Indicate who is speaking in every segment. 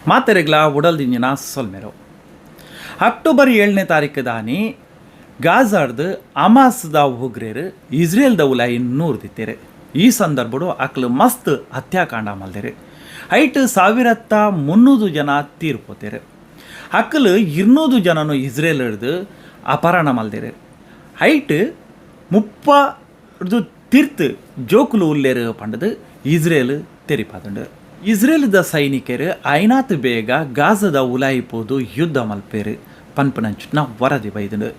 Speaker 1: ಮಾತೆರೆಗ್ಲ ಉಡಲ್ದಿಂಜಿನ ಸೊಲ್ಮೆರು. ಅಕ್ಟೋಬರ್ 7ನೇ ತಾರೀಕು ದಾನಿ ಗಾಜಾರ್ದು ಅಮಾಸ್ದ ಉಗ್ರೆರ್ ಇಸ್ರೇಲ್ದ ಉಲಾಯಿ ನೂರ್ದಿತ್ತೆರ್. ಈ ಸಂದರ್ಭಡು ಅಕ್ಲು ಮಸ್ತ್ ಹತ್ಯಾಕಾಂಡ ಮಲ್ದೆರ್. ಐಟ್ 1300 ಜನ ತೀರ್ಪೋತೆರ್. ಅಕ್ಲು 200 ಜನನು ಇಸ್ರೇಲ್ ಹಿಡ್ದು ಅಪಹರಣ ಮಲ್ದೆರ್. ಐಟ್ 30 ರ್ದು ತಿರ್ತ್ ಜೋಕುಲು ಉಲ್ಲೆರ್ ಪಂಡ್ದ್ ಇಸ್ರೇಲ್ ತೆರಿಪಾದ್ಂಡ್. ಇಸ್ರೇಲ್ದ ಸೈನಿಕೆರ್ ಆಯಿನಾತ್ ಬೇಗ ಗಾಜದ ಉಲಾಯಿ ಪೋದು ಯುದ್ಧ ಮಲ್ಪೆರ್ ಪನ್ಪುನಂಚಿನ ವರದಿ ಬೈದ್ಂಡ್.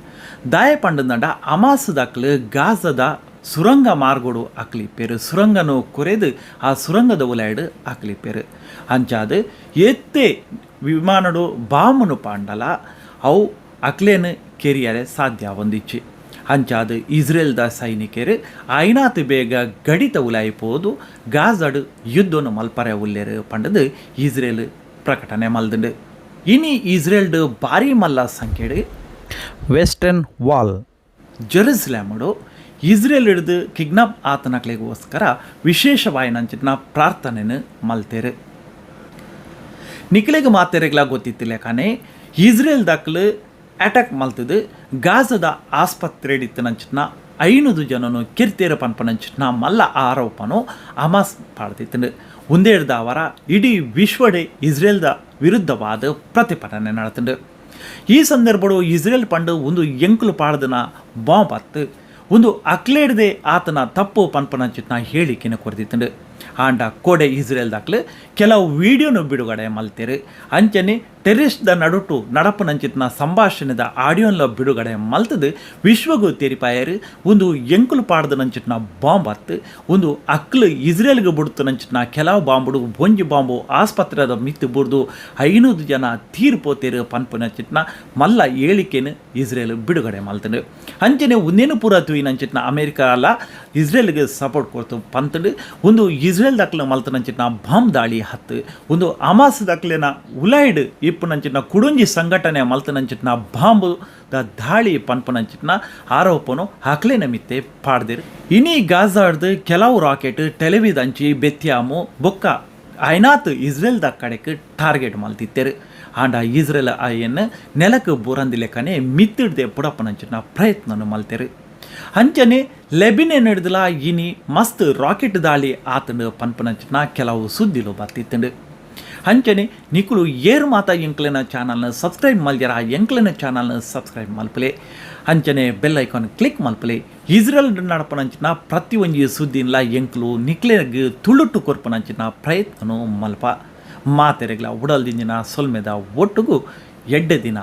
Speaker 1: ದಾಯೆ ಪಂಡ್ಂಡ ಹಮಾಸ್ದಕ್ಲು ಗಾಜದ ಸುರಂಗ ಮಾರ್ಗೊಡು ಅಕ್ಲಿಪ್ಪೆರ್. ಸುರಂಗನು ಕೊರೆದು ಆ ಸುರಂಗದ ಉಲಾಯಿಡ್ ಅಕ್ಲಿಪ್ಪೆರ್. ಅಂಚಾದ್ ಏತೆ ವಿಮಾನಡು ಬಾಂಬುನು ಪಾಂಡಲ ಅವು ಅಕ್ಲೆನ್ ಕೆರಿಯರೆ ಸಾಧ್ಯ ಆವೊಂದಿಜ್ಜಿ. ಅಂಚಾದ್ ಇಸ್ರೇಲ್ದ ಸೈನಿಕೆರ್ ಆಯಿನಾತ್ ಬೇಗ ಗಡಿತ ಉಲಾಯಿ ಪೋದು ಗಾಜಡ್ ಯುದ್ಧನು ಮಲ್ಪರೆ ಉಲ್ಲೆರ್ ಪಂಡ್ದ್ ಇಸ್ರೇಲ್ ಪ್ರಕಟಣೆ ಮಲ್ದ್ಂಡ್. ಇನಿ ಇಸ್ರೇಲ್ಡ್ ಭಾರಿ ಮಲ್ಲ ಸಂಖ್ಯೆಡ್
Speaker 2: ವೆಸ್ಟರ್ನ್ ವಾಲ್
Speaker 1: ಜೆರುಸಲೇಮುಡು ಇಸ್ರೇಲ್ ಹಿಡ್ದು ಕಿಡ್ನಾಪ್ ಆತನಕ್ಲೆಗೋಸ್ಕರ ವಿಶೇಷವಾಯಿನಂಚಿನ ಪ್ರಾರ್ಥನೆನ್ ಮಲ್ತೆರ್. ನಿಕ್ಲೆಗ್ ಮಾತೆರೆಗ್ಲಾ ಗೊತ್ತಿತ್ತಿಲೆಕಾನೆ ಇಸ್ರೇಲ್ ದಕ್ಲು ಅಟ್ಯಾಕ್ ಮಲ್ತದು ಗಾಜದ ಆಸ್ಪತ್ರೆಡಿತ್ತಿನಂಚಿನ 500 ಜನನು ಕೆರ್ತೆರ್ ಪನ್ಪನಂಚಿನ ಮಲ್ಲ ಆರೋಪನು ಹಮಾಸ್ ಪಾಡ್ದಿತ್ತುಂಡು. ಉಂದೇಡ್ದಾವರ ಇಡೀ ವಿಶ್ವಡೇ ಇಸ್ರೇಲ್ದ ವಿರುದ್ಧವಾದ ಪ್ರತಿಭಟನೆ ನಡತುಂಡು. ಈ ಸಂದರ್ಭಡು ಇಸ್ರೇಲ್ ಪಂಡು ಒಂದು ಎಂಕುಲು ಪಾಡ್ದನ ಬಾಂಬ್ ಅತ್ತು ಒಂದು ಅಕ್ಲೇಡ್ದೆ ಆತನ ತಪ್ಪು ಪನ್ಪನಂಚಿನ ಹೇಳಿಕೆನ ಕೊರ್ದಿತ್ತುಂಡು. ಆಂಡ ಕೋಡೆ ಇಸ್ರೇಲ್ ದಾಕ್ಲು ಕೆಲವು ವಿಡಿಯೋನು ಬಿಡುಗಡೆ ಮಲ್ತೆರ್. ಅಂಚನೆ ಟೆರಿಸ್ಟ್ the ನಡುಟು ನಡಪುನಂಚಿತ್ನ ಸಂಭಾಷಣೆದ ಆಡಿಯೋನ್ಲ ಬಿಡುಗಡೆ ಮಲ್ತದು ವಿಶ್ವಗು ತೆರಿಪಾಯರು ಒಂದು ಎಂಕುಲು ಪಾಡ್ದನಂಚಿತ್ನ ಬಾಂಬ್ ಅತ್ತು ಒಂದು ಅಕ್ಲು ಇಸ್ರೇಲ್ಗೆ ಬುಡ್ತನಂಚಿತ್ನ ಕೆಲವು ಬಾಂಬುಡು ಒಂಜಿ ಬಾಂಬು ಆಸ್ಪತ್ರೆದ ಮಿತ್ತು ಬುಡ್ದು 500 ಜನ ತೀರ್ಪೋತೇರು ಪನ್ಪುನಂಚಿತ್ನ ಮಲ್ಲ ಹೇಳಿಕೆನು ಇಸ್ರೇಲ್ ಬಿಡುಗಡೆ ಮಲ್ತಂಡು. ಅಂಚನೆ ಒಂದೇನು ಪೂರ ತೂಯಿನಂಚಿತ್ನ ಅಮೆರಿಕ ಅಲ್ಲ ಇಸ್ರೇಲ್ಗೆ ಸಪೋರ್ಟ್ ಕೊರ್ತು ಪಂತಂಡು ಒಂದು ಇಸ್ರೇಲ್ ದಾಖಲೆ ಮಲ್ತನಂಚಿತ್ನ ಬಾಂಬ್ ದಾಳಿ ಹತ್ತು ಒಂದು ಹಮಾಸ್ ದಾಖಲೆನ ಉಲೈಡ್ ಇಪ್ಪುನಂಚಿನ ಕುಡುಂಜಿ ಸಂಘಟನೆ ಮಲ್ತನಂಚಿತ್ನ ಬಾಂಬು the ದಾಳಿ ಪನ್ಪುನಂಚಿತ್ನ ಆರೋಪನು ಹಕ್ಲೆನ ಮಿತ್ತೆ ಪಾಡ್ದಿರು. ಇನಿ ಗಾಜಾಡ್ದು ಕೆಲವು ರಾಕೆಟ್ ಟೆಲಿವಿದಂಚಿ ಬೆತ್ಯಾಮು ಬೊಕ್ಕ ಐನಾತ್ ಇಸ್ರೇಲ್ the ಕಡೆಕ್ ಟಾರ್ಗೆಟ್ ಮಲ್ತಿತ್ತೆರು. ಆಂಡ ಇಸ್ರೇಲ್ ಆಯನ್ ನೆಲಕ್ ಬುರಂದಿಲೆಕ್ಕನೆ ಮಿತ್ತಿಡ್ದೆ ಪುಡಪನಂಚಿನ ಪ್ರಯತ್ನನು ಮಲ್ತೆರು. ಅಂಚನೆ ಲೆಬಿನೆ ನಡೆದಲ ಇನಿ ಮಸ್ತ್ ರಾಕೆಟ್ ದಾಳಿ ಆತಂಡು ಪನ್ಪನಂಚಿನ ಕೆಲವು ಸುದ್ದಿಲು ಬತ್ತಿತ್ತಂಡು. ಅಂಚನೆ ನಿಕುಲು ಏರು ಮಾತ ಎಂಕ್ಲೆನ ಚಾನಲ್ನ ಸಬ್ಸ್ಕ್ರೈಬ್ ಮಲ್ಜರ ಎಂಕ್ಲೆನ ಚಾನಲ್ನ ಸಬ್ಸ್ಕ್ರೈಬ್ ಮಲ್ಪಲೆ. ಅಂಚನೆ bell icon click ಮಲ್ಪಲೆ. ಇಸ್ರೇಲ್ ನಡಪನಂಚಿನ ಪ್ರತಿ ಒಂಜಿ ಸುದ್ದಿನ್ಲ ಎಂಕ್ಲು ನಿಕ್ಲೆಗ್ ತುಳುಟು ಕೊರ್ಪನಂಚಿನ ಪ್ರಯತ್ನನು ಮಲ್ಪ. ಮಾತೆರೆಗ್ಲ ಉಡಲ್ದಿಂಜಿನ ಸೊಲ್ಮೆದ ಒಟ್ಟುಗು ಎಡ್ಡೆ ದಿನ.